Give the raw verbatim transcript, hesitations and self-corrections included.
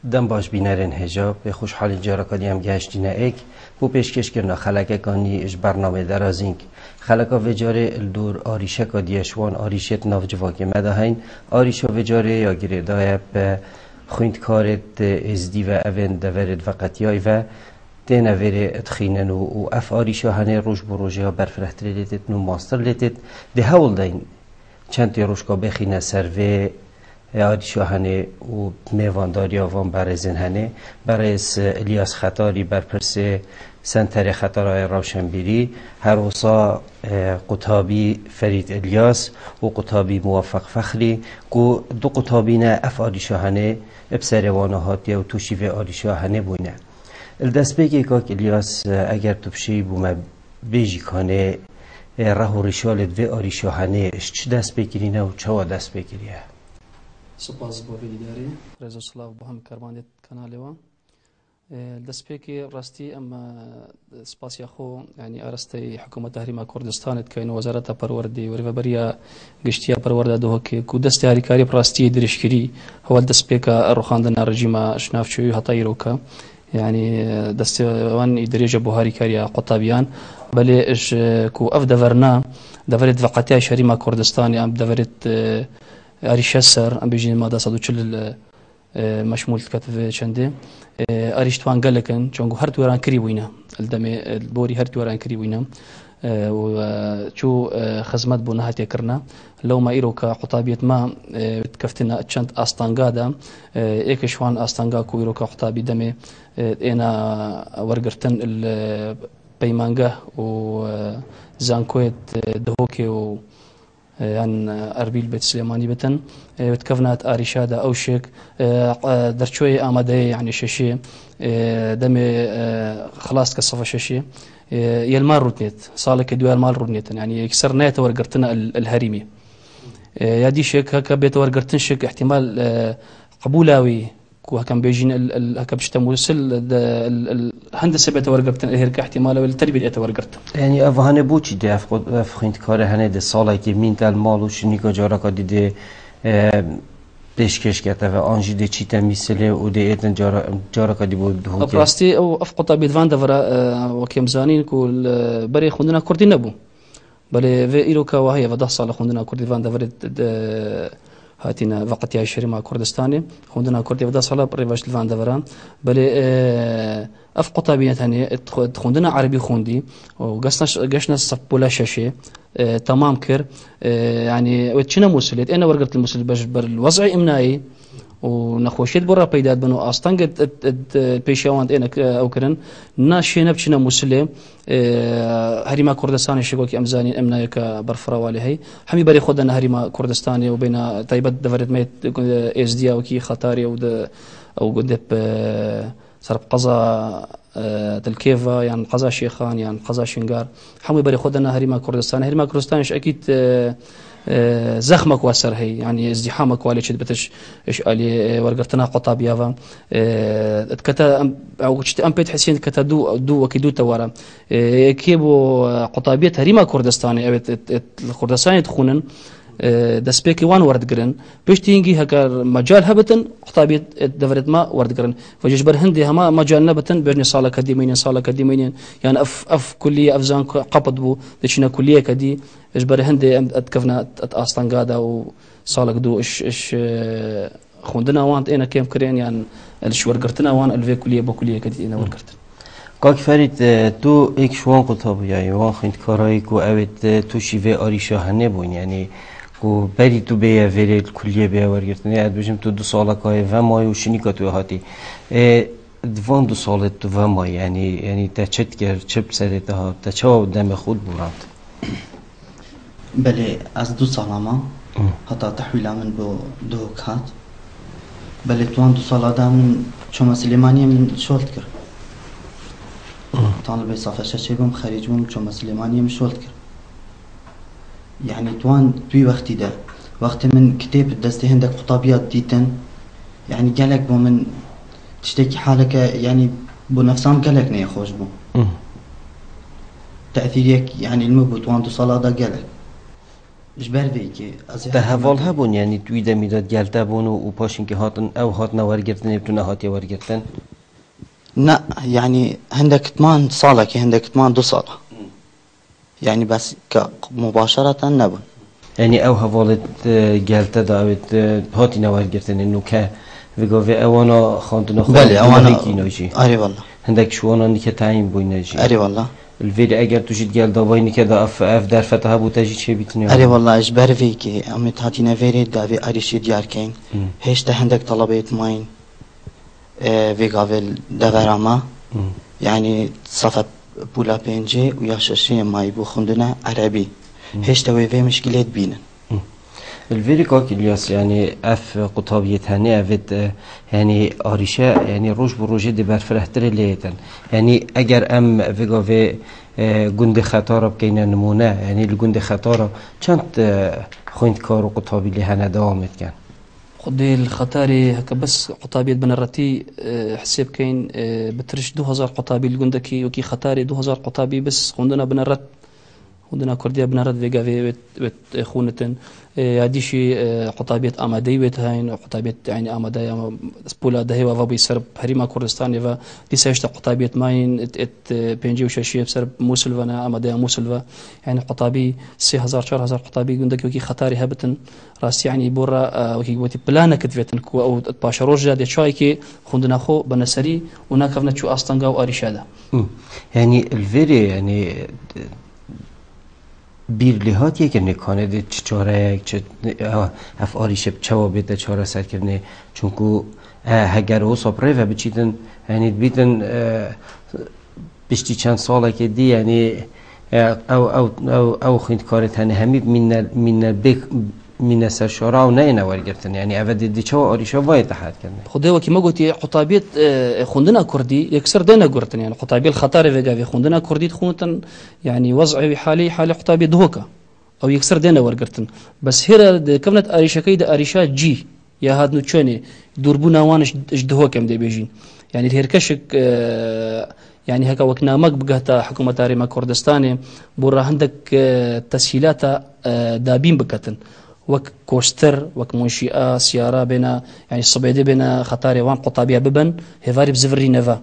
Dem baş bînerên hêja, pê xweşhalî careka dî em gehiştîne êk bo pêşkêşkirina xelekeka nî ji bernamê Derazîng. Xeleka vê carê li dor arîşeka dî ye ji wan arîşêt navcivakê me de heyn. Arîşa vê carê ya girêdayî ye bi xwîndkarêt êzdî ve, evên deverêt veqetiyayî ve têne vêrê dixînin û, û ev arîşa henê roj bo rojê ya berfirehtirê lê têt, nû mastir lê têt. Dê hewl deyn çend tê rojka bêxîne ser vê arîşa henê û mêvandariya van berêzên henê, berêz Îlyas Xetarî, berpirsê Senterê Xetara yê Rewşenbîrî, her wisa, e, qutabî Ferîd Îlyas û qutabî Muwefeq Fexrî, ku du qutabî ne ev arîşa henê bi serê wana hatiye û tûşî vê arîşa henê bûyne. Li destpêkê kak Îlyas, eger tu bişêyî bo me bêjî kanê, e, reh û rîşalêt vê arîşa henê ji çi dest pê kirîne û çawa dest pê kiriye? Spas bo vê dîdarê. Rêz û silav bo hemî karmandêt kanalê we. E, li destpêkê rastî em, e, spasiya xwe, yanî arasteyî Hikûmeta Herêma Kurdistanê dikeyn û Wezareta Perwerdê û Rêveberiya Giştiya Perwerda Duhokê ku destê harîkariyê bi rastî dirêjkirî heval destpêka rûxandina rejîma ji navçeya heta îroka. Yanî, e, destê wan î dirêj e bo harîkariya qutabiyan. Belê ji ku ev deverna, deverêt veqetiya ji Herêma Kurdistanê, em deverêt, e, arîşe ser, em bêjin mada sed û çil, e, e, meşmûl diket vê çendê. E, arîşt wan gelek in, çunku her tû wêran kirî bûyne. Li demê, e, li borî her tû wêran kirî bûyne. E, û, e, çû, e, xizmet bû nehatiye kirine. Lewma îroka qutabiyêt me, e, dikeftine çend astanga de. E, êk ji wan astanga ku îroka qutabî demê, e, êna wergirtin li peymangeh û, e, zankoyêt, e, Duhokê û e, yan, e, Erbîl bêt Silêmanî bitin, e, wê dikevna di arîşa de ew şik, e, e, derçoyê amadeyê, yanî şeşê, e, demê, e, xilas dike sefa şeşê, e, yê li mal rûdinêt, saleke duyar mal rûdinêtin, yanî yekser neyete wergirtina el, el herîmî. E, ya dî şik, heke bête wergirtin şik, ihtimal, e, qebûla wî, ku heke em bêjin, el, el, heke bişte Mûsil, de, el, el, hendese bête wergirtin, el hêrke ihtimale wê li Terbît ete wergirtin. Yanî ev hane boçî dê ev xwe-, ev xwîndkare hene dê salekê mîn te li mal û şinîka careka dî dê, e, pêşkêş kete ve, an jî dê çîte Mûsilê û dê êtin cara-, careka dî bo Duhokê? Bi rastî ew, ev qutabî di van devera, e, wekî em zanîn ku li berê xwendina kurdî nebû. Belê vê îroka wa heye, ve deh sal e xwendina kurdî van deverê de, de hatine veqetiya ji Herêma Kurdistanê. Xwendina kurdî ve deh sal e rêveş li van deveran. Belê, e, ev qutabî ne tenê, e, xwe-, xwendina erebî xwendî û gesna, geşna sefpola şeşê, e, temam kir. E, yanî wê çine Mûsilê, êne wergirt li Mûsil ber, ber li wez'ê imnayî û nexweşiyê bo re peyda dibin û astengê d-, d-, d-, pêşiya wan êne k-, ew kirin. Na şêne biçine Mûsilê, e, Herêma Kurdistanê şikokî em zanîn, em nayeke berfirewalê hey. Hemî berê xwe dane Herêma Kurdistanê û bêna taybet deverêt me, e, Êzdiya wekî Xetarê û de, ew gundê bi, e, ser bi qeza, e, Tilkêva yan qeza Şêxan yan qeza Şingar. Hemû berê xwe dane Herêma Kurdistanê. Herêma Kurdistanê ji ekîd, e, e, zexmek wa ser hey, yanî îzdîhamek wa lê çêdibite ji, ji alî, e, wergirtina qutabiya ve. E, dikete em, ew çi em pê dihesînin dikete du, du wekî du tewara. E, yekê bo, e, qutabiyet Herêma Kurdistanê, evet, et, et, li Kurdistanê dixwînin. E, destpêkê wan werdigirin. Piştî hingî heke mecal hebitin, qutabiyet, e, deverêt me werdigirin. Ve ji ber hindê hema mecal nebitin, bêjinê saleke dî meynin, saleke dî meynin. Yan ev, ev kulliye, ev zanko qepit bû, diçine kulliyeke dî. Ji ber hindê em dikevne di astanga de û salek du iş, iş, e, xwendina wan êne kêm kirin, yan li ji wergirtina wan li vê kuliyê bo kuliyeke dî êne wergirtin. Kak Ferîd, e, tu êk ji wan qutabiyayî, wan xwîndkarayî ku ew ê tu şîvê arîşa henê bûn, yanî ku berî tu bêye vêrê li kuliyê bêye wergirtinê, ez dibêjim tu du saleka yê vemayî û şinîka tu hatî. E, di van du salê tu vemayî, yanî, yanî te çi dikir, çi bi serê te hat, te çawa demê xwe diborand? Belê, ez du sala ma, Hı. heta tehwîla min bo Duhok hat. Belê, di wan du sala de min çoma Silêmaniyê min şol dikir. Hı. Talibê safa şeşê bûm, xerîc bûm, çoma Silêmaniyê min şol dikir. Yanî, di wan, di wî wextî de, wextê min kitêb destê hindek qutabiyat dîtin, yanî, gelek bo min tiştekî haleke, yanî, bo nefsa min gelek neyê xweş bû. Hı. Tesîriyek, yanî, li min bû di wan du sala de gelek. Ji ber vê yekê ez ê Te heval hebûn, yanî tu wî demî de gelte bûn û, û paşinkî hatin, ew hatine wergirtinê, tu nehatiye wergirtin? Na, yanî hindek diman salekê, hindek diman du sala. Yanî bes ke mubaşereten nebûn. Yanî ew hevalê te gelte de, ew ê te hatine wergirtinê, nûke vê gavê ewana xwendina xwe Belê, ewana hêkîno jî. Erê wala. Hindek ji wana nike tayîn bûyne jî. Erê wala. Li vêrê eger tu jî di gel davayî nike de ev, ev derfeta hebû te jî çêbîtine. Erê wala, ji ber vê yekê em ê hatine vêrê de vê arîşî diyar keyn. Hmm. Hêşta hindek talebeyê dimayîn. E, vê gavê devera me, Hmm. yanî safa pûla pêncê û ya şeşê mayî bû xwendina erebî. Hmm. Hêşta wê vê mişkilê dibînin. Hmm. Li vêrî kak Îlyas, yanî ev qutabiyê tenê ev ê, e, yanî arîşe, yanî roj bi rojê dê berfirehtirê lê yêtin. Yanî eger em vê gavê, e, gundê Xetara bikeyne nimûne, yanî li gundê Xetara çend, e, xwendkar û qutabî lê hene dewamê dikin? Xwedê li Xetarê heke bes qutabiyê bi neretî, e, hesê bikeyn, e, bi tiriş du hezar qutabî li gundekî wekî Xetarê du hezar qutabî bes xwendina bi neret, xwendina kurdî ya bi neret vê gavê wê, wê xwinitin. E, ya dî jî, e, qutabiyê amadeyî wê heyîn, qutabiyê, yanî amadeya pûla dehê ve bûyî ser herêma Kurdistanê ve, dîsa hêşta qutabiyê mayîn, et, et, e, pêncî û şeşî ser Mûsil ve ne, amadeya Mûsil ve. Yanî qutabî sê hezar, çar hezar qutabî gundekî wekî Xetarê hebitin. Rastî, yanî, bo re, e, wekî gotî, planek divêtin ku ew paşeroja dê çayekê xwendina xwe bine serî û nakevne çû astanga û arîşa de. Hı. Yanî, li vêrê, yanî, bîr lê hatiye kirinê kanê dê çi çareyek, çi, ha, ev arîşe bi çawa bête çareserkirinê? Çunku, e, heger wisa bi rê ve biçîtin, yanî, dibîtin, e, Piştî çend salekê dî, yanî, e, ew, ew, ew, ew xwîndkarê tenê hemî mîne, mîne bê, mîne ser şara û neyêne wergirtin. Yanî, eve dê, dê çawa arîşa vayê te hal kirine? Xwedê wekî me gotî, qutabiyê, e, xwendina kurdî yekser dêne gurtin. Yanî, qutabiyê li Xetarê vê gavê xwendina kurdî dixwinitin. Yanî, wez'ê wî halê, halê qutabiyê dihok e. Ew yekser dêne wergirtin. Bes hêre dikevne di arîşekeyî de arîşa cî ya hat nûçenê, dûrbûna wan ji, ji dihok em dê bêjîn. Yanî hêrkeşik, e, yanî heke wek namek bigehta hikûmeta Herêma Kurdistanê, bo re hindek, e, teshîlata, e, dabîn biketin. Wek koştir, wek munşîa, siyara bêne, yanî sibê dê bêne Xetarê wan qutabiya bibin, hêvarî bi zivirî neve.